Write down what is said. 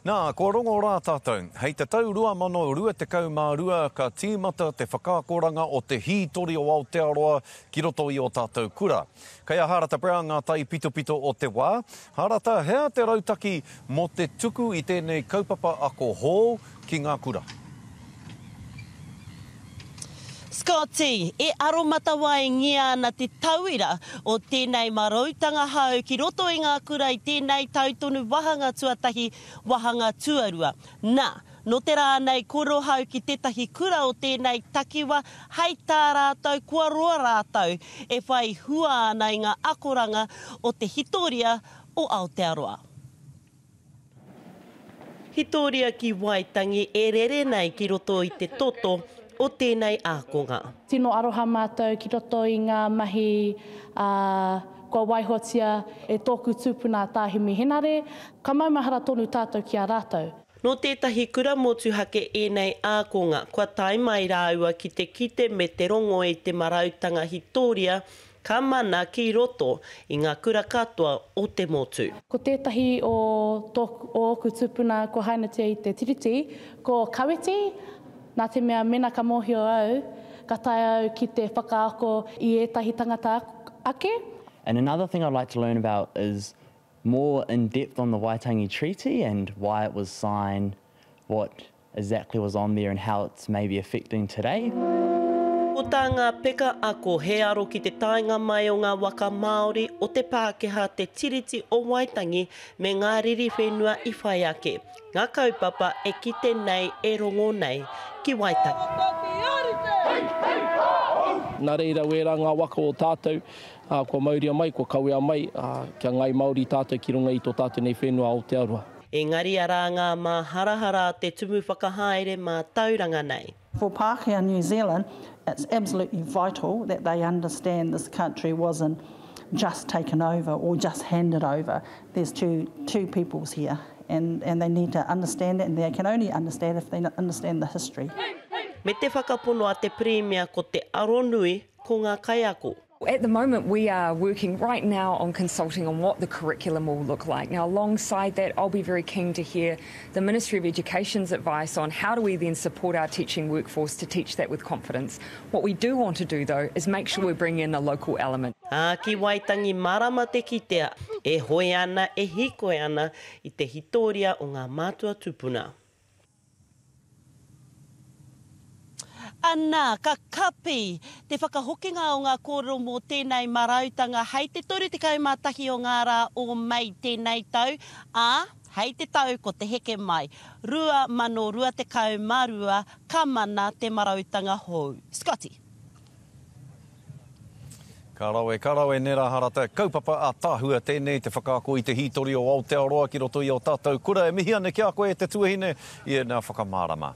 Nā, kua rongo rā tātou, hei te tau 2022 ka tīmata te whakaakoranga o te hītori o Aotearoa ki roto i ō tātou kura. Kei a Hārata Brown ngā taipitopito o te wā. Hārata, he aha te rautaki mō te tuku i tēnei kaupapa ako hou ki ngā kura? Scotty, e aromatawaingia ana te tauira o tēnei marautanga hou ki roto i ngā kura i tēnei tau tonu wahanga tuatahi, wahanga tuarua. Na, nō te rā nei koro hau ki tētahi kura o tēnei takiwa hei tā rātou kua roa rātou e whai hua ana i ngā akoranga o te hitoria o Aotearoa. Hitoria ki Waitangi e rere nei ki roto i te toto o tēnei ākonga. Tino aroha mātou ki roto i ngā mahi kua waihotia e tōku tūpuna a Tā Himi Henare, ka maumahara tonu tātou ki a rātou. Nō tētahi kura motuhake ēnei ākonga, kua tae mai rāua ki te kite me te rongo i te marautanga hitoria Ka mana ki roto i ngā kura katoa o te motu. Ko tētahi o tōku, o ōku tūpuna kua hainatia i te Tiriti, ko Kawiti, nā te mea mena ka mōhio au, ka taea au ki te whakaako i ētahi tangata ake. And another thing I'd like to learn about is more in depth on the Waitangi Treaty and why it was signed, what exactly was on there and how it's maybe affecting today. Ko tā ngā peka ako he aro ki te taenga mai o ngā waka Māori o te Pākehā Te Tiriti o Waitangi me ngā riri whenua i whai ake, ngā kaupapa e kite nei e rongo nei ki Waitangi. Nā reira wērā ngā waka o tātou, ā, kua mauria mai, kua kawea mai, ā, kia Ngāi Māori tātou ki runga i tō tātou nei whenua Aotearoa. Engari arā ngā māharahara a te tumu whakahaere mātauranga nei. For Pākehā New Zealand, it's absolutely vital that they understand this country wasn't just taken over or just handed over. There's two, two peoples here and, and they need to understand it and they can only understand if they understand the history. Me te whakapono a te Pirimia ko te aronui ko ngā kaiako. At the moment we are working right now on consulting on what the curriculum will look like. Now alongside that I'll be very keen to hear the Ministry of Education's advice on how do we then support our teaching workforce to teach that with confidence. What we do want to do though is make sure we bring in the local element. Ā, ki Waitangi marama te kitea, e hoe ana, e hīkoi ana i te hitoria o ngā mātua tupuna. Anā, ka kapi te whakahokinga o ngā kōrero mō tēnei marautanga hei te 31 o ngā rā o Mei tēnei tau, ā, hei te tau ko te heke mai, 2022 ka mana te marautanga hou. Scotty. Ka rawe, ka rawe Nera Harata, kaupapa ātaahua tēnei te whakaako i te hītori o Aotearoa ki roto i ō tātou kura. E mihi ana ki a koe e te tuahine i ēnā whakamārama.